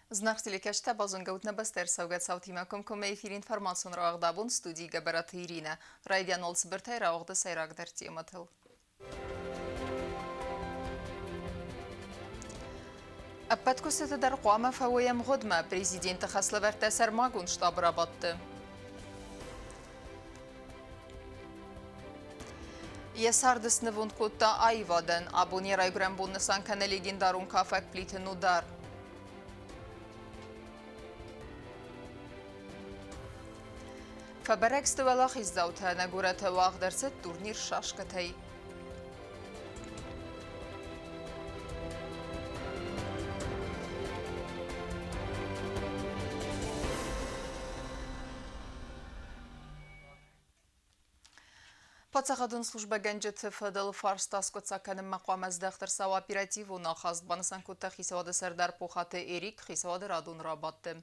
Зынаргъ телекӕсджытӕ, базонгӕ ут нӕ бӕстӕ ӕрцӕугӕ цаутимӕ комкоммӕ эфиры информацион рауагъд абон студийы Гӕбӕраты Иринӕ. Райдиан уал цыбыртӕй рауагъды сӕйрагдӕр темӕтыл. Ӕппӕт куыстыты дӕр хъуамӕ фӕуой ӕмгъуыдмӕ, президенты хӕслӕвӕрдтӕ сӕрмагонд штабы рабадты. Йӕ царды снывонд кодта аивадӕн. Абон йӕ райгуырӕн бон нысан кӕны легендарон кафӕг Плиты Нудар. Фӕбӕрӕг сты уӕлахиздзаутӕ, нӕ горӕты уагъд ӕрцыд турнир шашкӕтӕй. Паддзахадон службӕгӕнджыты фӕдыл фарста скъуыддзаг кӕнынмӕ хъуамӕ здӕхт ӕрцӕуа оперативон ахаст, банысан кодта хицауады сӕрдар Пухаты Эрик хицауады радон рабадты.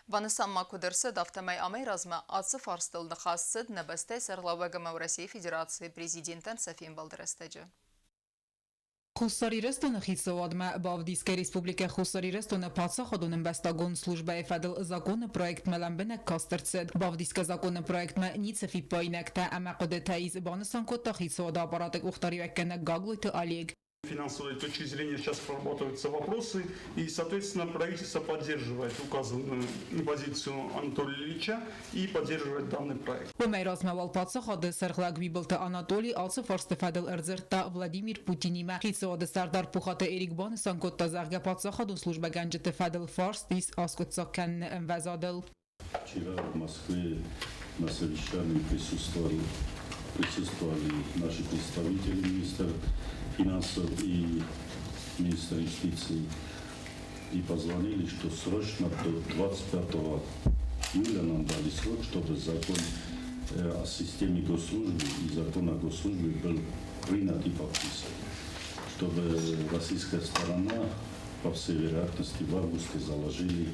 Банысан ма куыд ӕрцыд, афтӕмӕй амӕй размӕ ацы фарстыл ныхас цыд нӕ бӕстӕйы сӕргълӕууӕг ӕмӕ Уӕрӕсейы Федерацийы президентӕн сӕ фембӕлды рӕстӕджы. Хуссар Ирыстоны хицауадмӕ бавдисгӕ Республикӕ Хуссар Ирыстоны паддзахадон ӕмбӕстагон службӕйы фӕдыл законы проектмӕ лӕмбынӕг каст ӕрцыд. Бавдисгӕ законы проектмӕ ницы фиппаинӕгтӕ ӕмӕ хъуыдытӕ ис, банысан кодта хицауады аппараты къухдариуӕггӕнӕг Гаглойты Олег. Финансовой точки зрения сейчас прорабатываются вопросы, и, соответственно, правительство поддерживает указанную позицию Анатолия Ильича и поддерживает данный проект. Уымӕй размӕ уал паддзахады сӕргълӕг Бибылты Анатоли ацы фарсты фӕдыл ӕрдзырдта Владимир Путинимӕ. Хицауады сӕрдар Пухаты Эрик банысан кодта, зӕгъгӕ, паддзахадон службӕгӕнджыты фӕдыл фарст ис аскъуыддзаг кӕныны ӕмвӕзадыл. Вчера в Москве на совещании присутствовали наши представители, министр финансов и министр юстиции, и позвонили, что срочно до 25 июля нам дали срок, чтобы закон о системе госслужбы и закон о госслужбе был принят и подписан, чтобы российская сторона, по всей вероятности, в августе заложили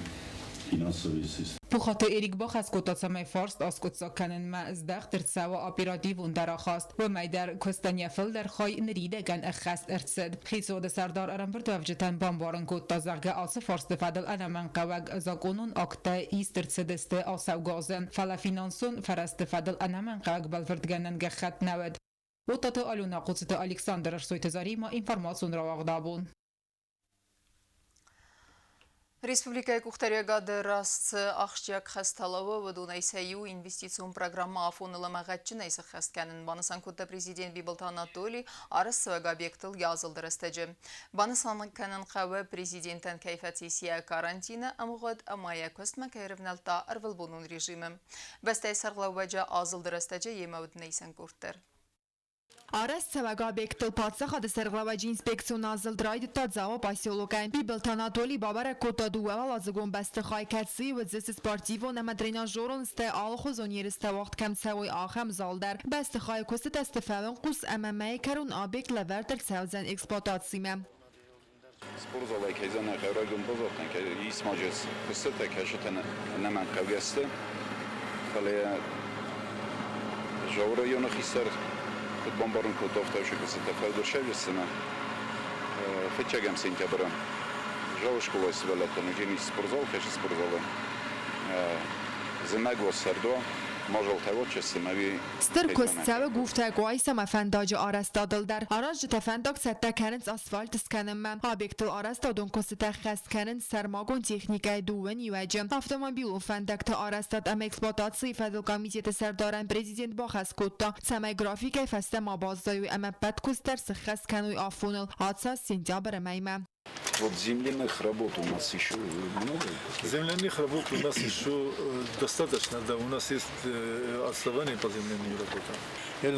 финансовые средства. Пухаты Эрик бахӕс кодта, цӕмӕй фарст аскъуыддзаг кӕнынмӕ здӕхт ӕрцӕуа оперативон дӕрахаст. Уымӕй дӕр куыстӕн йӕ фылдӕр хай ныридӕгӕн ӕххӕст ӕрцыд. Хицауады сӕрдар ӕрӕмбырдуӕвджытӕн бамбарын кодта, зӕгъгӕ, ацы фарсты фӕдыл ӕнӕмӕнгхъӕуӕг закъонон акттӕ ист ӕрцыдысты ацӕугӕ азы, фӕлӕ финансон фӕрӕзты фӕдыл ӕнӕмӕнгхъӕуӕг бӕлвырдгӕнӕн гӕххӕтт нӕ уыд. Оттаты Алена, Хъуццыты Александр, Ӕрсойты Заремӕ, информацион рауагъд абон. Республикӕйы къухдариуӕгады раз цы ахсджиаг хӕстӕ лӕууы, уыдонӕй сӕ иу инвестицион программӕ афоныл ӕмӕ гъӕдджынӕй сӕххӕст кӕнын, банысан кодта президент Бибылты Анатоли арӕзтцӕуӕг объектыл йӕ азылды рӕстӕджы. Банысан кӕнын хъӕуы, президентӕн кӕй фӕцис йӕ карантины ӕмгъуыд ӕмӕ йӕ куыстмӕ кӕй ӕрывнӕлдта ӕрвылбонон режимы. Бӕстӕйы сӕргълӕууӕджы азылды рӕстӕджы йемӕ уыд нӕ къорд дӕр. Арӕзтцӕуӕг объекттыл паддзахады сӕргълӕууӕджы инспекцион азылд райдыдта Дзауы поселокӕй. Бибылты Анатоли бабӕрӕг кодта дыууӕуӕладзыгон бӕстыхай, кӕцыйы уыдзысты спортивон ӕмӕ тренажерон стӕй алыхуызон ерыстӕ уагъд кӕм цӕуой, ахӕм зал дӕр. Бӕстыхайы куыстытӕ сты фӕуынхъус ӕмӕ мӕйы кӕрон объект лӕвӕрд ӕрцӕудзӕн эксплуатацимӕ. Спортзалӕй кӕй зӕнӕхъӕрӕгон базартӕн кӕй исмаджы куыстытӕ, кӕсытӕ ӕнӕмӕнгхъӕугӕ сты, фӕлӕ Зауы районы хистӕр куыд бамбарын кодта, афтӕ уыцы куыстытӕ фӕлдӕр сӕвзӕрдзынӕ фыццӕгӕм сентябры Зауы скъолайы сывӕллӕттӕн уыдзӕнис спортзал, кӕсы спортзалы зымӕг уа, сӕрд уа, мазалтӕ уа, чысым ӕви Стыр куыст цӕуы Гуфтӕ Къуайсамӕ фӕндаджы арӕзтадыл дӕр. Аразджытӕ фӕндаг цӕттӕ кӕнынц асфальт скӕнынмӕ. Объектыл арӕзтадон куыстытӕ ххӕст кӕнынц сӕрмагонд техникӕйы дыууӕ ниуӕджы. Автомобилон фӕндӕгты арӕзтад ӕмӕ эксплуатацийы фӕдыл комитеты сӕрдарӕн президент бахӕс кодта, цӕмӕй графикӕй фӕстӕ ма баззайой ӕмӕ ӕппӕт куыст дӕр сыххӕст кӕной афоныл, ацы аз сентябры мӕймӕ. Вот земляных работ у нас еще много? Земляных работ у нас еще достаточно, да, у нас есть отставание по земляным работам. Я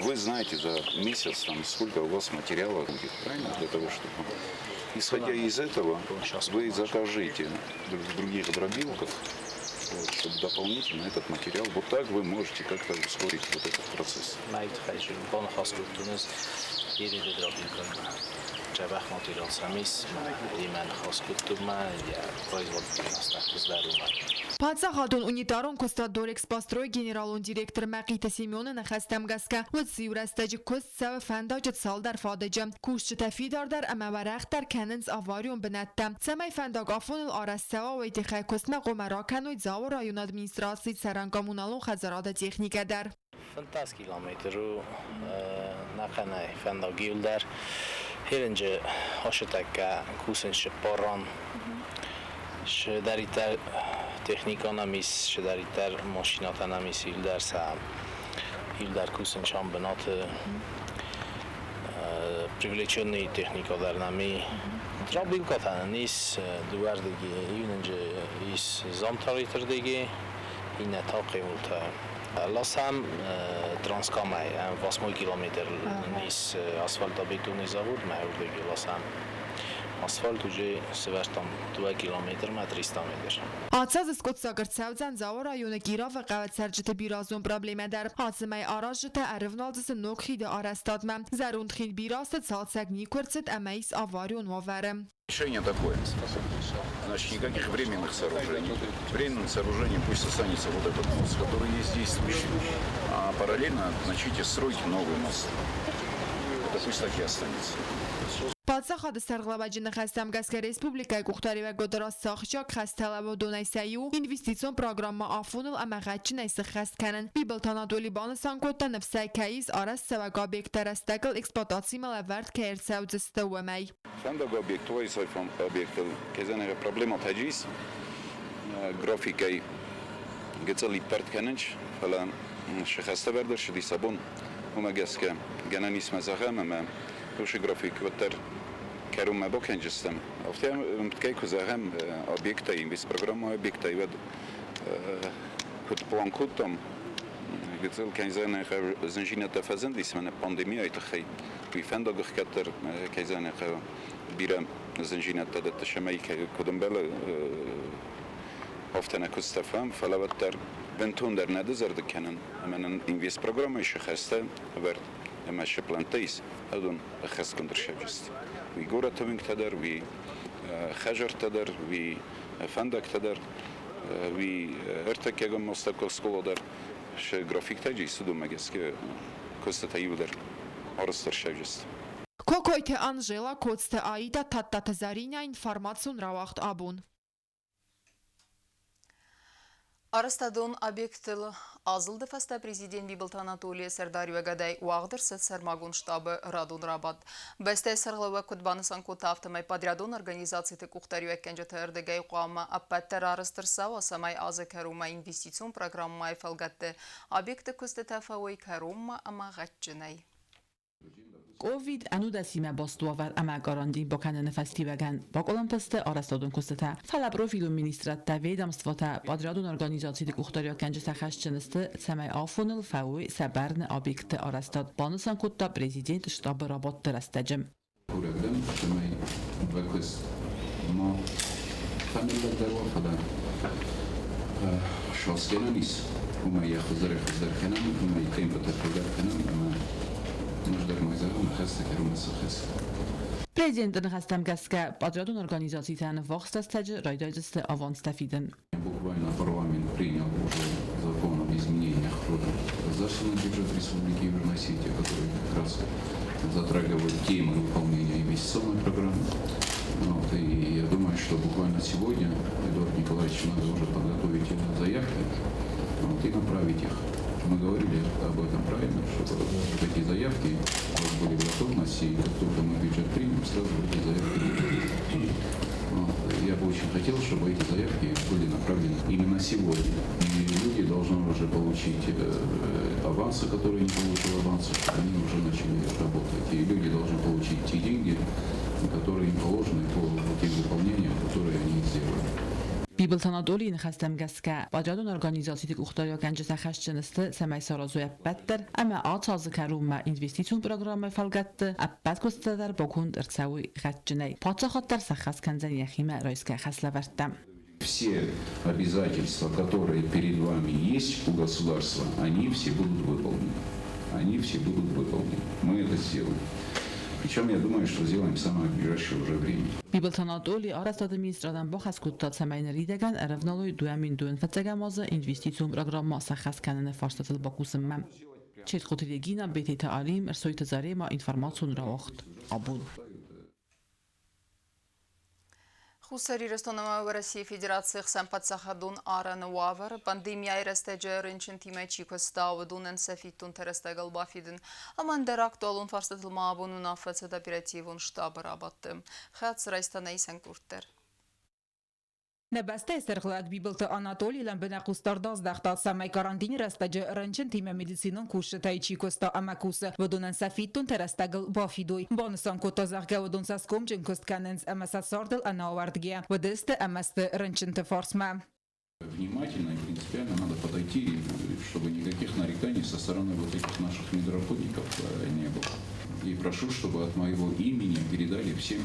Вы знаете за месяц, там, сколько у вас материала будет, правильно, для того, чтобы... Исходя из этого, вы закажите в других дробилках, вот, чтобы дополнительно этот материал, вот так вы можете как-то ускорить вот этот процесс. Jede дробилка дзӕбӕх материал сӕм ис, имӕ ныхас кодтон ма йӕ производственностӕ хуыздӕр уымӕн. Паддзахадон унитарон куыстуат Дорэкспострой генералон директор Мӕхъиты Семены ныхӕстӕм гӕсгӕ, уыцы-иу рӕстӕджы куыст цӕуы фӕндаджы цалдӕр фадыджы. Кусджытӕ фидардӕр ӕмӕ уӕрӕхдӕр кӕнынц аварион бынӕттӕ. Цӕмӕй фӕндаг афоныл арӕзт цӕуа, уый тыххӕй куыстмӕ хъуамӕ ракӕной Дзауы районы администрацийы цӕрӕн-коммуналон хӕдзарады техникӕ дӕр. 15 километр у нӕхъӕнӕй фӕндаг иуылдӕр. Херынджы ацытӕккӕ кусынц цыппар ран. Цыдӕриддӕр техникӕ нӕм ис, цыдӕриддӕр машинӕтӕ нӕм ис, иуылдӕр сӕ иуылдӕр кусынц ам бынаты. Привлеченный техникӕ дӕр нӕм и. Дробилкӕтӕ нын ис дыууӕрдыги, иунӕджы ис Замтарайты рдыги, иннӕ та Хъемултӕ. Ласӕм Транскамӕй, 8 километр ис асфальтобетонный заводмӕ, уырдыги ласӕм. Асфальт уже сӕвӕрдтам 2 километрмӕ 300 метр. Ацы азы скъуыддзаг ӕрцӕудзӕн Дзауы районы Кировы хъӕуы цӕрджыты бирӕазон проблемӕ дӕр. Ацы мӕй аразджытӕ ӕрывналдзысты ног хиды арӕзтадмӕ. Зӕронд хид бирӕ азты цалцӕг никуы ӕрцыд ӕмӕ ис аварион уавӕры. Решение такое. Значит, никаких временных сооружений. Временным сооружением пусть останется вот этот мост, который есть действующий. А параллельно начните строить новый мост. Это пусть так и останется. Паддзахады сӕргълӕууӕджы ныхӕстӕм гӕсгӕ республикӕйы къухдариуӕгады раз цы ахсджиаг хӕстӕ лӕууы, уыдонӕй сӕ иу инвестицион программӕ афоныл ӕмӕ гъӕдджынӕй сыххӕст кӕнын. Бибылты Анатоли банысан кодта, ныфсӕй кӕй ис арӕзтцӕуӕг объекттӕ рӕстӕгыл эксплуатацимӕ лӕвӕрд кӕй ӕрцӕудзысты, уымӕй. Фӕндаг объект, объектыл кезӕнӕгӕ проблемӕтӕ ис графикӕй гыццыл иппӕрд кӕнынц, фӕлӕ сыхӕстӕвӕрд ӕрцыдис абон. Уымӕ гӕсгӕ гӕнӕн ис мӕ зӕгъӕм ӕмӕ уыцы график уӕддӕр кӕронмӕ бакӕнджыстӕм. Афтӕ ӕмткӕй куы зӕгъӕм объекттӕй, инвестпрограммӕйы объекттӕй, уӕд куыд план кодтам, гыццыл кӕй зындзинӕдтӕ фӕзындис мӕнӕ пандемияйы тыххӕй, уый фӕндагы кӕддӕр кӕй хъӕуы бирӕ зындзинӕдтӕ дӕтты, цӕмӕй куыд ӕмбӕлы, афтӕ нӕ куыст фӕм, фӕлӕ уӕддӕр бынтондӕр нӕ дызӕрдыг кӕнын, ӕмӕ нын инвестпрограммӕйы сыхӕстӕ ӕвӕрд ӕмӕ цы плӕнттӕ ис, уыдон ӕххӕстгонд ӕрцӕудзысты. Уый горӕты уынгтӕ дӕр, уый хӕдзӕрттӕ дӕр, уый фӕндӕгтӕ дӕр, уый ӕртӕккӕгон мостӕггаг скъола дӕр цы графиктӕ ис, уыдонмӕ гӕсгӕ куыстытӕ иуылдӕр арӕзт ӕрцӕудзысты. Кокойты Анжела, Коцты Аида, Тадтаты Зӕринӕ, информацион рауагъд «Абон». Арӕзтадон объектыл азылды фӕстӕ президент Бибылты Анатолийы сӕрдариуӕгадӕй уагъд ӕрцыд сӕрмагонд штабы радон рабадт. Бӕстӕйы сӕргълӕууӕг куыд банысан кодта, афтӕмӕй подрядон организациты къухдариуӕггӕнджыты ӕрдыгӕй хъуамӕ ӕппӕт дӕр арӕзт ӕрцӕуа, цӕмӕй азы кӕронмӕ инвестицион программӕйы фӕлгӕтты объекты куыстытӕ фӕуой кӕронмӕ ӕмӕ гъӕдджынӕй. Ковид 19-имӕ баст уавӕр ӕмӕ карантин бакӕныны фӕстиуӕгӕн бакъуылымпы сты арӕзтадон куыстытӕ. Фӕлӕ профилон министрадтӕ, ведомствотӕ, подрядон организациты къухдариуӕггӕнджытӕ хӕсджын сты, цӕмӕй афоныл фӕуой сӕ бӕрны объектты арӕзтад, банысан кодта президент штабы рабадты рӕстӕджы. Курӕг дӕн, цӕмӕй уӕ куыст ма фӕныллӕгдӕр уа, фӕлӕ сасгӕнӕн ис, уымӕй йӕ хуыздӕрӕй-хуыздӕр кӕнӕм, уымӕй темпытӕ фылдӕр кӕнӕм ӕмӕ ӕз дӕр ма зӕгъон, хӕсты кӕронмӕ сыххӕст. Президенты ныхӕстӕм гӕсгӕ, подрядон организацитӕ ӕввахс рӕстӕджы райдайдзысты аванстӕ фидын. Буквально парламент принял уже закон об изменениях в государственный бюджет Республики Южная Осетия, который как раз затрагивает темы выполнения инвестиционной программы. Вот, и я думаю, что буквально сегодня, Эдуард Николаевич, надо уже подготовить заявки, вот, и направить их. Мы говорили об этом правильно, чтобы эти заявки у вас были в готовности, и как только мы бюджет примем, сразу эти заявки. Вот. Я бы очень хотел, чтобы эти заявки были направлены именно сегодня. И люди должны уже получить авансы, которые не получили авансы, чтобы они уже начали работать. И люди должны получить те деньги, которые им положены по тем выполнениям, которые они сделали. Бибылты Анатолийы ныхӕстӕм гӕсгӕ, подрядон организациты къухдариуӕггӕнджытӕ хӕсджын сты, цӕмӕй саразой ӕппӕт дӕр ӕмӕ ацы азы кӕронмӕ инвестицион программӕйы фӕлгӕтты ӕппӕт куыстытӕ дӕр баконд ӕрцӕуой гъӕдджынӕй. Паддзахад дӕр сӕххӕст кӕндзӕн йӕхимӕ райсгӕ хӕслӕвӕрдтӕ. Все обязательства, которые перед вами есть у государства, они все будут выполнены. Они все будут выполнены. Мы это сделаем. Причем я думаю, что сделаем в самое ближайшее уже время. Бибылты Анатоли арӕзтады министрадӕн бахӕс кодта, цӕмӕй ныридӕгӕн ӕрӕвналой 2025 азы инвестицион программӕ сӕххӕст кӕныны фарстатыл бакусынмӕ. Четхъоты Регина, Бететы Алим, Ӕрсойты Зарема, информацион рауагъд Абон. Хуссар Ирыстон ӕмӕ Уӕрӕсейы Федерацийы хсӕн паддзахадон арӕны уавӕр, пандемияйы рӕстӕджы рынчынтимӕ чи куыста, уыдонӕн сӕ фиддонтӕ рӕстӕгыл бафидын ӕмӕ ӕндӕр актуалон фарстатыл ма абон уынаффӕ цыд оперативон штабы рабадты. Хӕц райста нӕ исӕн къорд. Нӕ бӕстӕйы сӕргълӕууӕг Бибылты Анатоли лӕмбынӕг хъусдард аздӕхта, цӕмӕй карантины рӕстӕджы рынчынтимӕ медицинон кусджытӕй чи куыста ӕмӕ кусы, уыдонӕн сӕ фиддонтӕ рӕстӕгыл бафидой. Банысан кодта, зӕгъгӕ, уыдон цӕсгомджын куыст кӕнынц ӕмӕ сӕ цардыл ӕнӕауӕрдгӕйӕ уыдысты ӕмӕ сты рынчынты фарсмӕ. Внимательно и принципиально надо подойти, чтобы никаких нареканий со стороны вот этих наших медработников не было. И прошу, чтобы от моего имени передали всем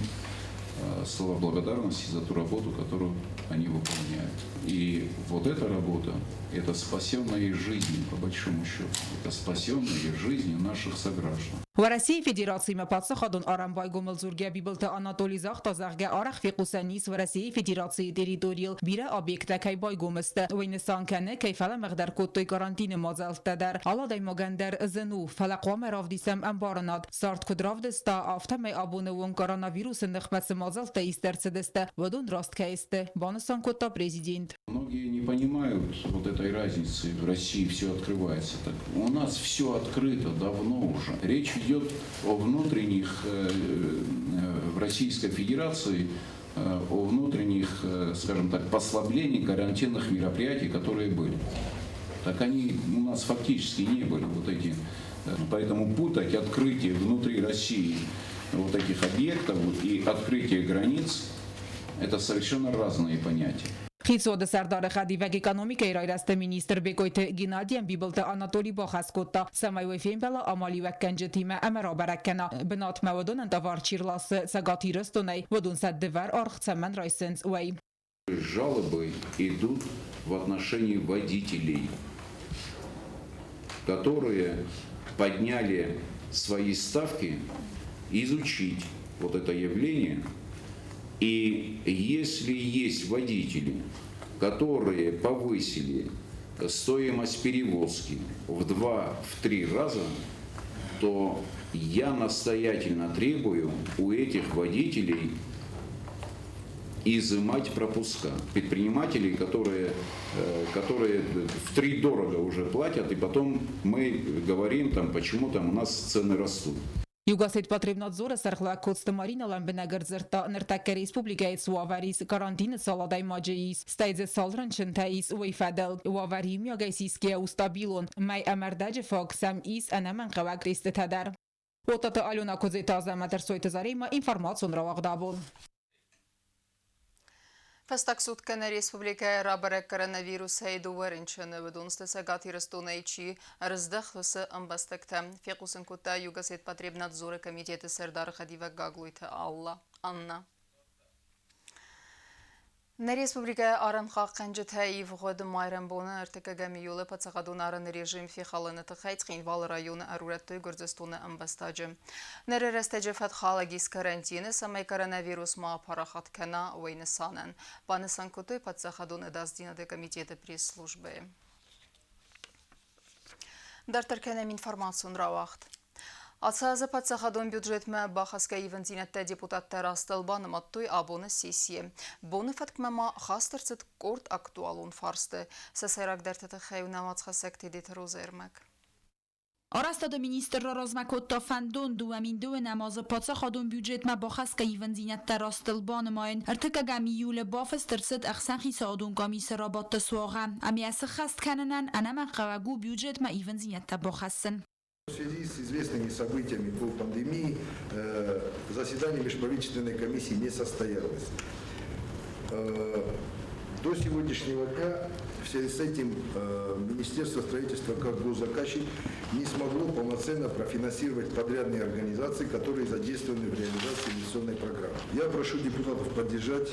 слова благодарности за ту работу, которую они выполняют. И вот эта работа – это спасенные жизни, по большому счету. Это спасенные жизни наших сограждан. Уӕрӕсейы Федерациимӕ паддзахадон арӕн байгомыл дзургӕ Бибылты Анатоли загъта, зӕгъгӕ, арӕх фехъусӕн ис, Уӕрӕсейы Федерацийы территорийыл бирӕ объекттӕ кӕй байгом сты. Уый нысан кӕны, кӕй фӕлӕмӕгъдӕр кодтой карантины мадзӕлттӕ дӕр. Алы адӕймагӕн дӕр зын у, фӕлӕ хъуамӕ равдисӕм ӕмбарынад. Цард куыд равдыста, афтӕмӕй абоны онг коронавирусы ныхмӕ цы мадзӕлттӕ ист ӕрцыдысты, уыдон раст кӕй сты, банысан кодта президент. Многие не понимают вот этой разницы. В России все открывается. Так у нас все открыто давно уже. Речь идет о внутренних в Российской Федерации, о внутренних, скажем так, послаблений карантинных мероприятий, которые были. Так они у нас фактически не были, вот эти. Поэтому путать открытие внутри России вот таких объектов и открытие границ – это совершенно разные понятия. Хицауады сӕрдары хӕдивӕг, экономикӕйы райрӕзты министр Бекъойты Геннадийӕн Бибылты Анатоли бахӕс кодта, цӕмӕй уый фембӕла амалиуӕггӕнджытимӕ ӕмӕ рабӕрӕг кӕна, бынатмӕ уыдонӕн товар чи рласы Цӕгат Ирыстонӕй, уыдон сӕ дывӕр аргъ цӕмӕн райсынц, уый. Жалобы идут в отношении водителей, которые подняли свои ставки, изучить вот это явление. И если есть водители, которые повысили стоимость перевозки в 2-3 раза, то я настоятельно требую у этих водителей изымать пропуска. Предпринимателей, которые втридорого уже платят, и потом мы говорим, там, почему там у нас цены растут. Югосетпотребнадзоры сӕргълӕууӕг Коцты Марина лӕмбынӕг ӕрдзырдта, ныртӕккӕ республикӕйы цы уавӕр ис, карантины цал адӕймаджы ис, стӕй дзы цал рынчынтӕ ис, уый фӕдыл. Уавӕр иумиагӕй сисгӕйӕ у стабилон. Мӕй ӕмӕ рдӕджы фаг сӕм ис ӕнӕмӕнгхъӕуӕг тестытӕ дӕр. Отаты Алена, Куыдзеты Азӕмӕт, Ӕрсойты Зарема, информацион рауагъд Абон. Фӕстаг суткӕ нӕ республикӕйы рабӕрӕг коронавирусӕй дыууӕ рынчыны. Уыдон сты, Цӕгат Ирыстонӕй чи ӕрыздӕхт, уыцы ӕмбӕстӕгтӕ, фехъусын кодта Югосетпотребнадзоры комитеты сӕрдары хӕдивӕг Гаглойты Алла Анна. Нӕ республикӕйы арӕнхъахъхъӕнджытӕ ивгъуыд майрӕмбоны 3 июлы паддзахадон арӕны режим фехалыны тыххӕй Цхинвалы районы ӕрурӕдтой Гуырдзыстоны ӕмбӕстаджы. Ныры рӕстӕджы фӕткхалӕг ис карантины, цӕмӕй коронавирус ма апарахат кӕна, уый нысанӕн, банысан кодтой паддзахадон ӕдасдзинады комитеты пресс-службӕйы. Дарддӕр кӕнӕм информацион рауагъд. Ацы азы паддзахадон бюджетмӕ бахӕсгӕ ивындзинӕдтӕ депутаттӕ растыл банымадтой абоны сессийы. Боны фӕткмӕ ма хаст ӕрцыд къорд актуалон фарсты. Сӕ сӕйрагдӕрты тыххӕй нӕ уацхӕссӕг Тедеты Розӕ ӕрмӕг. Арӕзтады министр раразмӕ кодта фӕндон 2009 азы паддзахадон бюджетмӕ бахӕсгӕ ивындзинӕдтӕ растыл банымайын. 3 июлы бафыст ӕрцыд ӕхсӕнхицауадон къамисы рабадты суагъӕ. Ӕмӕ сыххӕст кӕнынӕн ӕнӕмӕнгхъӕуӕг у бюджетмӕ ивындзинӕдтӕ бахӕссын. В связи с известными событиями по пандемии заседание межправительственной комиссии не состоялось. До сегодняшнего дня в связи с этим Министерство строительства как госзаказчик не смогло полноценно профинансировать подрядные организации, которые задействованы в реализации инвестиционной программы. Я прошу депутатов поддержать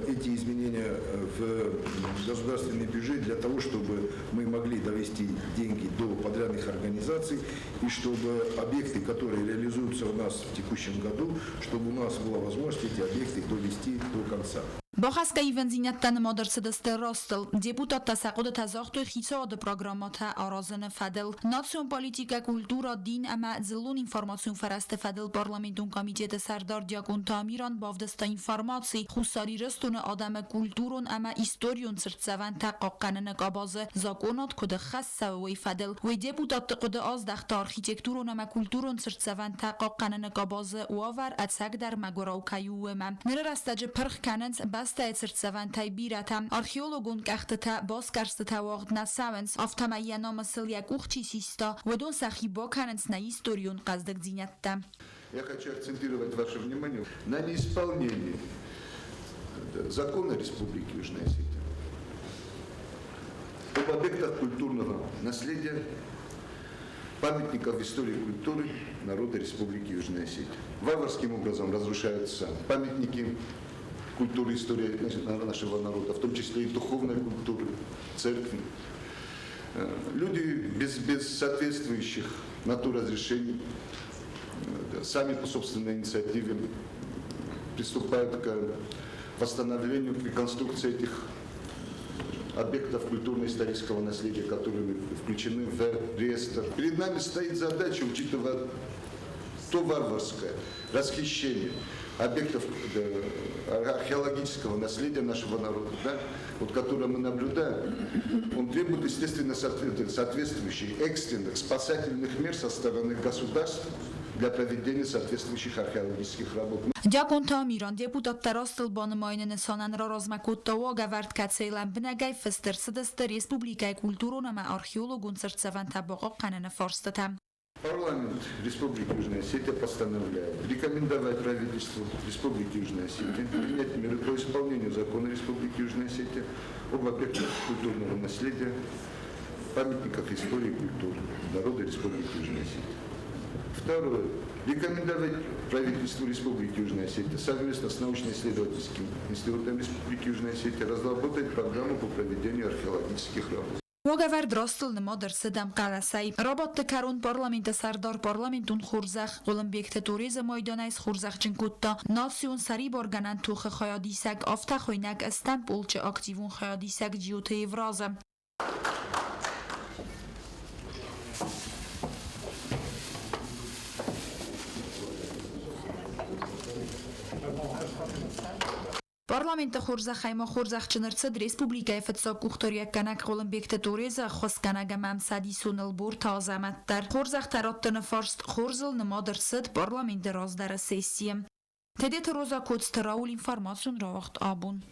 Эти изменения в государственный бюджет для того, чтобы мы могли довести деньги до подрядных организаций и чтобы объекты, которые реализуются у нас в текущем году, чтобы у нас была возможность эти объекты довести до конца. Бахӕсгӕ ивӕндзинӕдтӕ нымад ӕрцыдысты растыл. Депутаттӕ сӕ хъуыдытӕ загътой хицауады программӕтӕ аразыны фӕдыл. Национ политикӕ, культурӕ, дин ӕмӕ дзыллон информацион фӕрӕзты фӕдыл парламентон комитеты сӕрдар Диакъонты Амиран бавдыста информаци Хуссар Ирыстоны адӕмы культурон ӕмӕ историон цыртдзӕвӕнтӕ хъахъхъӕныны къабазы закъонад куыд ӕххӕст цӕуы, уый фӕдыл. Уый депутатты хъуыды аздӕхта архитектурон ӕмӕ культурон цыртдзӕвӕнтӕ хъахъхъӕныны къабазы уавӕр ӕцӕгдӕр мӕгуырау кӕй у, уымӕ. Ныры рӕстӕджы пырх кӕнынц бӕстӕйы цыртдзӕвӕнтӕй бирӕтӕ. Археологон къӕхтытӕ, басгӕрстытӕ уагъд нӕ цӕуынц, афтӕмӕй йӕ намысыл йӕ къух чи систа, уыдон сӕхи бакӕнынц нӕ историон хъӕздыгдзинӕдтӕ. Я хочу акцентировать ваше внимание на неисполнении закона Республики Южная Осетия об объектах культурного наследия, памятников истории и культуры народа Республики Южная Осетия. Варварским образом разрушаются памятники культуры и истории нашего народа, в том числе и духовной культуры, церкви. Люди без соответствующих на то разрешений сами по собственной инициативе приступают к восстановлению, к реконструкции этих объектов культурно-исторического наследия, которые включены в реестр. Перед нами стоит задача, учитывая то варварское расхищение объектов археологического наследия нашего народа, да, вот, которое мы наблюдаем, он требует, естественно, соответствующих экстренных спасательных мер со стороны государства для проведения соответствующих археологических работ. Диакъонты Амиран депутаттӕ растыл банымайыны нысанӕн раразмӕ кодта уагӕвӕрд, кӕцыйы лӕмбынӕгӕй фыст ӕрцыдысты республикӕйы культурон ӕмӕ археологон цыртдзӕвӕнтӕ бахъахъхъӕныны фарстытӕ. Парламент Республики Южная Осетия постановляет рекомендовать правительству Республики Южная Осетия принять меры по исполнению закона Республики Южная Осетия об объектах культурного наследия, памятниках истории и культуры народа Республики Южная Осетия. Второе. Рекомендовать правительству Республики Южная Осетия совместно с научно-исследовательским институтом Республики Южная Осетия разработать программу по проведению археологических работ. Уагӕвӕрд растыл нымад ӕрцыд ӕмхъӕлӕсӕй. Рабадты кӕрон парламенты сӕрдар парламентон хорзӕх Хъуылымбегты Торезы майданӕй схорзӕхджын кодта национ сӕрибаргӕнӕн тохы хайадисӕг, афтӕхуыйнӕг ӕстӕм полчъы активон хайадисӕг Джиоты Евразы. Парламенты хорзӕхӕй ма хорзӕхджын ӕрцыд республикӕйы фыццаг къухдариуӕггӕнӕг Хъуылымбегты Торезы ӕххуысгӕнӕг ӕмӕ ӕмцӕдисон Ӕлборты Азӕмӕт дӕр. Хорзӕхтӕ раттыны фарст хорзыл нымад ӕрцыд парламенты раздӕры сессийы. Тедеты Роза Коцты Рауль информацион рауагъд абон.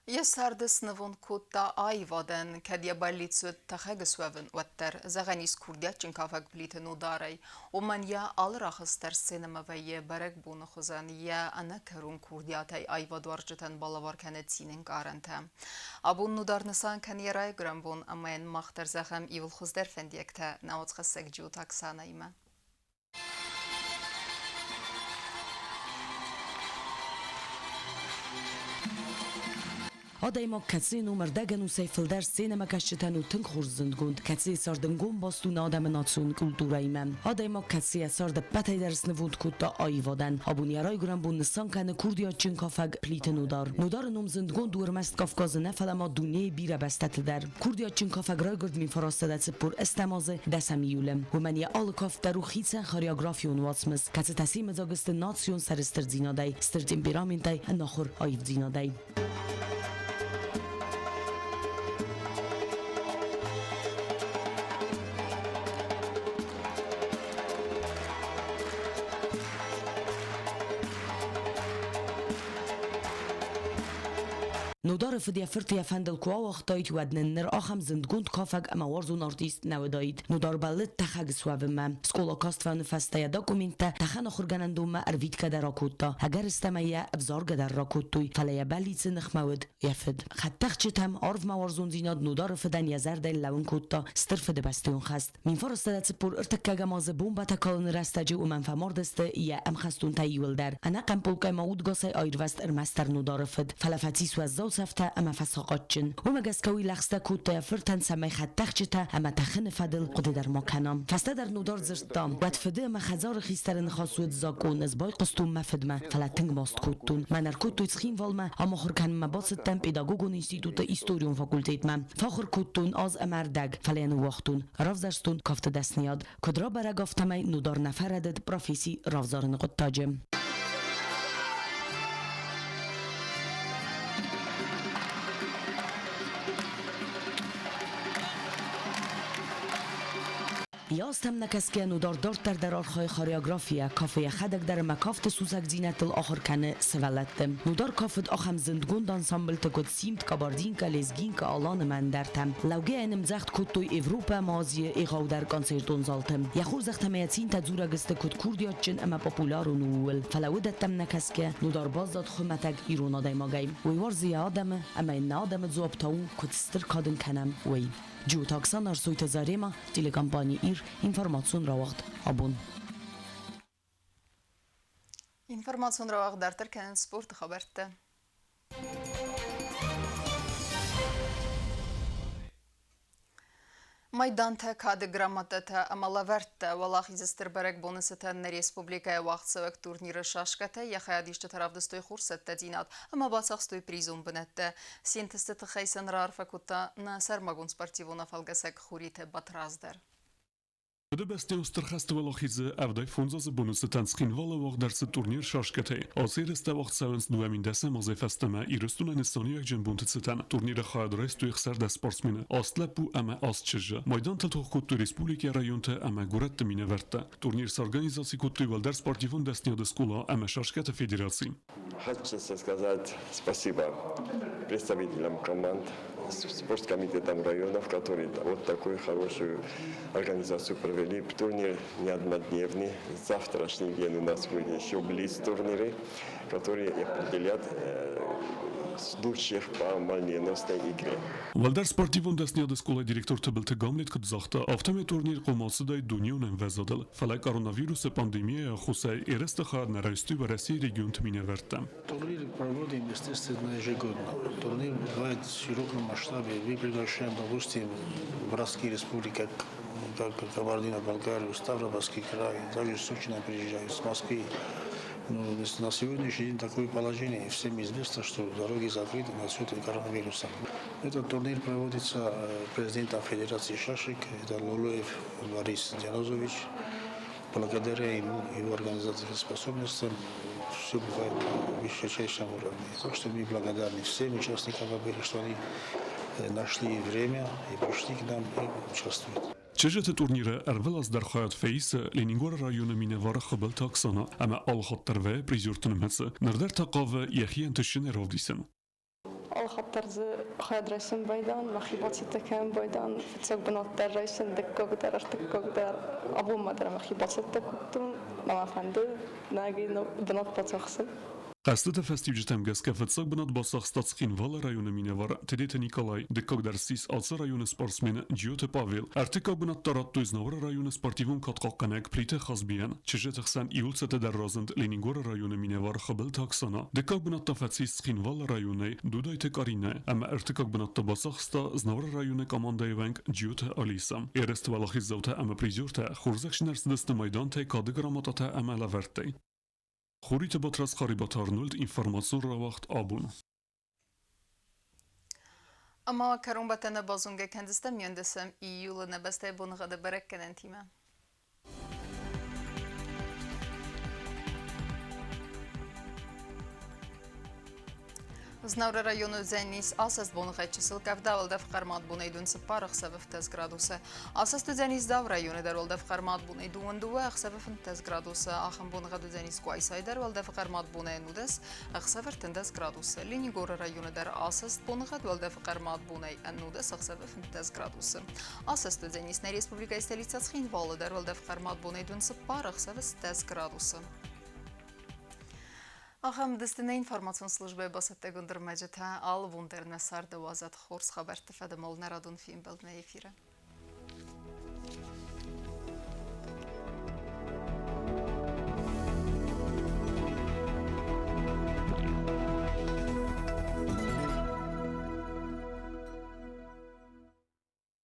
Йӕ царды снывонд кодта аивадӕн, кӕд йӕ бӕллиц уыд тӕхӕг суӕвын, уӕддӕр. Зӕгъӕн ис курдиатджын кафӕг Плиты Нодарӕй. Уымӕн йӕ алы рӕхыс дӕр сценӕмӕ вӕййы бӕрӕгбоны хуызӕн, йӕ ӕнӕкӕрон курдиатӕй аивадуарзджытӕн балӕвар кӕны цинӕнкъарӕнтӕ. Абон Нодар нысан кӕны йӕ райгуырӕн бон ӕмӕ йын мах дӕр зӕгъӕм иууыл хуыздӕр фӕндиӕгтӕ нӕ уацхӕссӕг Джиоты Оксанӕимӕ. Адӕймаг, кӕцыйы ном ӕрдӕгӕнусӕй фылдӕр сценӕмӕкӕсджытӕн у тынг хорз зындгонд, кӕцыйы цардӕнгом баст у нӕ адӕмы национ культурӕимӕ. Адӕймаг, кӕцы йӕ цард ӕппӕтӕй дӕр снывонд кодта аивадӕн. Абон йӕ райгуырӕн бон нысан кӕны курдиатджын кафӕг Плиты Нодар. Нодары ном зындгонд у ӕрмӕст Кавказы нӕ, фӕлӕ ма дунейы бирӕ бӕстӕты дӕр. Курдиатджын кафӕг райгуырд 1948 азы 10 июлы. Уымӕн йӕ алы кафт дӕр у хицӕн хореографион уацмыс, кӕцытӕ семыдзаг сты национ сӕрыстырдзинадӕй, стыр темпераментӕй, ӕнахуыр аивдзинадӕй. Нодары фыд йӕ фырты йӕ фӕндыл куы ауагътаид, уӕд нын ныр ахӕм зындгонд кафӕг ӕмӕ уарзон артист нӕ уыдаид. Нодар бӕллыд тӕхӕг суӕвынмӕ. Скъола каст фӕуыны фӕстӕ йӕ документтӕ тӕхӕн ахуыргӕнӕндонмӕ ӕрвитгӕ дӕр акодта, ӕгӕрыстӕмӕй йӕ ӕвзаргӕ дӕр ракодтой, фӕлӕ йӕ бӕллицы ныхмӕ уыд йӕ фыд. Хӕдтӕхджытӕм арвмӕ уарзондзинад Нодары фыдӕн йӕ зӕрдӕйыл лӕууын кодта Стыр Фыдыбӕстӕйон хӕст. 1943 азы бомбӕтӕ калыны рӕстӕджы уымӕн фӕмард сты йӕ ӕмхӕстонтӕй иуылдӕр. Ӕнӕхъӕн полкъӕй ма удгасӕй аирвӕзт ӕрмӕстдӕр Нодары фыд, фӕлӕ фӕцис уӕззау цӕфтӕ ӕмӕ фӕсахъатджын. Уымӕ гӕсгӕ уый лӕгъстӕ кодта йӕ фыртӕн, цӕмӕй хӕдтӕхджытӕ ӕмӕ тӕхыны фӕдыл хъуыды дӕр ма кӕна. Фӕстӕдӕр Нодар дзырдта, уӕд фыды ӕмӕ хӕдзары хистӕры ныхас уыд закъон, ӕз байхъуыстон мӕ фыдмӕ, фӕлӕ тынг маст кодтон. Мӕн ӕркодтой Цхинвалмӕ, ам ахуыр кӕнынмӕ бацыдтӕн педагогон институты историон факультетмӕ. Фӕахуыр кодтон аз ӕмӕ ӕрдӕг, фӕлӕ йӕ ныууагътон. Равзӕрстон кафты дӕсныйад. Куыд рабӕрӕг, афтӕмӕй Нодар нӕ фӕрӕдыд професси равзарыны хъуыддаджы. Йӕ азтӕм нӕкӕсгӕ Нодар дарддӕр дӕр архайы хореографийӕ, кафы йӕхӕдӕг дӕр ӕмӕ кафты сусӕгдзинӕдтыл ахуыр кӕны сывӕллӕтты. Нодар кафыд ахӕм зындгонд ансамбльты куыд Симд, Кабардинка, Лезгинка, Алан ӕмӕ ӕндӕртӕ. Лӕугӕйӕ нымдзӕгъд кодтой Европӕ ӕмӕ Азийы егъаудӕр концертон залты. Йӕ хорзӕхтӕ ӕмӕ йӕ цинтӕ дзурӕг сты куыд курдиатджын ӕмӕ популярон у, ууыл. Фӕлӕ уыдӕттӕм нӕ кӕсгӕ, Нодар баззад хуымӕтӕг ирон адӕймагӕй. Уый уарзы йӕ адӕмы ӕмӕ йын нӕ адӕмы дзуапп та у, куыд стыр кад ын кӕнӕм, уый. Джиоты Оксана, Арсойты Зарема, телекомпани «Ир», информацион рауагъд «Абон». Информацион рауагъд дарддӕр кӕнынц спорты хабӕрттӕ. Майдантӕ, кады грамотӕтӕ ӕмӕ лӕвӕрттӕ Уӕлахизы стыр бӕрӕгбоны цытӕн нӕ республикӕйы уагъдцӕуӕг турниры шашкӕтӕ йӕ хайадисджытӕ равдыстой хурцӕттӕдзинад ӕмӕ бацахстой призон бынӕттӕ. Се нтысты тыххӕй сын раарфӕ кодта нӕ сӕрмагонд спортивон афӕлгӕсӕг Хуриты Батрадз дӕр. Фыдыбӕстӕйы Стыр хӕсты уӕлахизы 75 азы боны цытӕн Цхинвалы уагъд ӕрцыд турнир шашкӕтӕй. Ацы ерыстӕ уагъд цӕуынц 2010 азӕй фӕстӕмӕ Ирыстонӕн нысаниуӕгджын бонты цытӕн. Турниры хайад райстой ӕхсӕрдӕс спортсмены, аст лӕппу ӕмӕ аст чызджы. Майдантыл тох кодтой республикӕйы районтӕ ӕмӕ горӕтты минӕвӕрттӕ. Турнир сорганизаци кодтой уӕлдӕр спортивон дӕсныйады скъола ӕмӕ шашкӕты федераци. Хочется сказать спасибо представителям команд, спорткомитетам районов, которые вот такую хорошую организацию провели. Турнир не однодневный. Завтрашний день у нас будет еще блиц-турниры, которые определят лучших по молниеносной игре. Уӕлдӕр спортивон дӕсныйады скъолайы директор Тыбылты Гамлет куыд загъта, афтӕмӕй турнир хъуамӕ ацыдаид дунеон ӕмвӕзадыл, фӕлӕ коронавирусы пандемийӕйы аххосӕй ерысты хайад нӕ райстой Уӕрӕсейы регионты минӕвӕрттӕ. Турнир проводим, естественно, ежегодно. Турнир бывает в широком масштабе. Мы приглашаем, допустим, братские республики, как Кабардино-Балкарию, Ставропольский край, также в Сочи нам приезжают, с Москвы. Ну, на сегодняшний день такое положение. Всем известно, что дороги закрыты на счет коронавируса. Этот турнир проводится президентом Федерации шашек, это Лолоев Борис Дианозович. Благодаря ему, его организаторским способностям, все бывает на высочайшем уровне. Так что мы благодарны всем участникам обоих, что они нашли время и пришли к нам и участвуют. Чызджыты турниры ӕрвылаз дӕр хайад фӕисы Ленингоры районы минӕвары Хыбылты Оксана ӕмӕ алыхатт дӕр вӕййы призерты нымӕцы. Ныр дӕр та хъавы йӕхи ӕнтыстджынӕй равдисын. Алыхатт дӕр дзы хайад райсын байдан, мӕхи бацӕттӕ кӕнын байдан, фыццаг бынат дӕр райсын, дыккаг дӕр, ӕртыккаг дӕр. Абонмӕ дӕр мӕхи бацӕттӕ кодтон, мӕ фӕнды нӕги бынат бацахсын. Хъӕзтыты фӕстиуджытӕм гӕсгӕ фыццаг бынат бацахста Цхинвалы районы минӕвар Тедеты Николай, дыккаг дӕр ссис ацы районы спортсмен Джиоты Павел, ӕртыккаг бынат та радтой Знауыры районы спортивон кадхъахъхъӕнӕг Плиты Хазбийӕн. Чызджыты хсӕн иуылцӕттӕ дӕр разынд Ленингоры районы минӕвар Хыбылты Оксана, дыккаг бынат та фӕцис Цхинвалы районӕй Дудайты Каринӕ ӕмӕ ӕртыккаг бынат та бацахста Знауыры районы командӕйы уӕнг Джиоты Алиса. Ерысты уӕлахиздзаутӕ ӕмӕ призертӕ хорзӕхджын ӕрцыдысты майдантӕй, кады грамотатӕ ӕмӕ лӕвӕрттӕй. Хуриты Батрадз Харибаты Арнольд информацион рауагъд абон. Ӕмӕ кӕронбӕттӕны базонгӕ кӕндзыстӕм 11 июлы нӕ бӕстӕйы боныгъӕды бӕрӕггӕнӕнтимӕ. Знауыры районы уыдзӕнис асӕст боныгъӕд, чысыл къӕвда, уӕлдӕф хъӕрмад бонӕй 24, ӕхсӕвы 15 градусы. Асӕст уыдзӕнис Дзауы районы дӕр, уӕлдӕф хъӕрмад бонӕй 22, ӕхсӕвы 15 градусы. Ахӕм боныгъӕд уыдзӕнис Къуайсайы дӕр, уӕлдӕф хъӕрмад бонӕй 19, ӕхсӕвы 13 градусы. Ленингоры районы дӕр асӕст боныгъӕд, уӕлдӕф хъӕрмад бонӕй 19, ӕхсӕвы 15 градусы. Асӕст уыдзӕнис нӕ республикӕйы столицӕ Цхинвалы дӕр, уӕлдӕф хъӕрмад бонӕй 24, ӕхсӕвы 10 градусы. Ахӕм дысты нӕ информацион службӕйы бацӕттӕгонд ӕрмӕджытӕ. Алы бон дӕр нӕ царды уадзӕд хорз хабӕртты фӕдыл нӕ радон фембӕлд нӕ эфиры.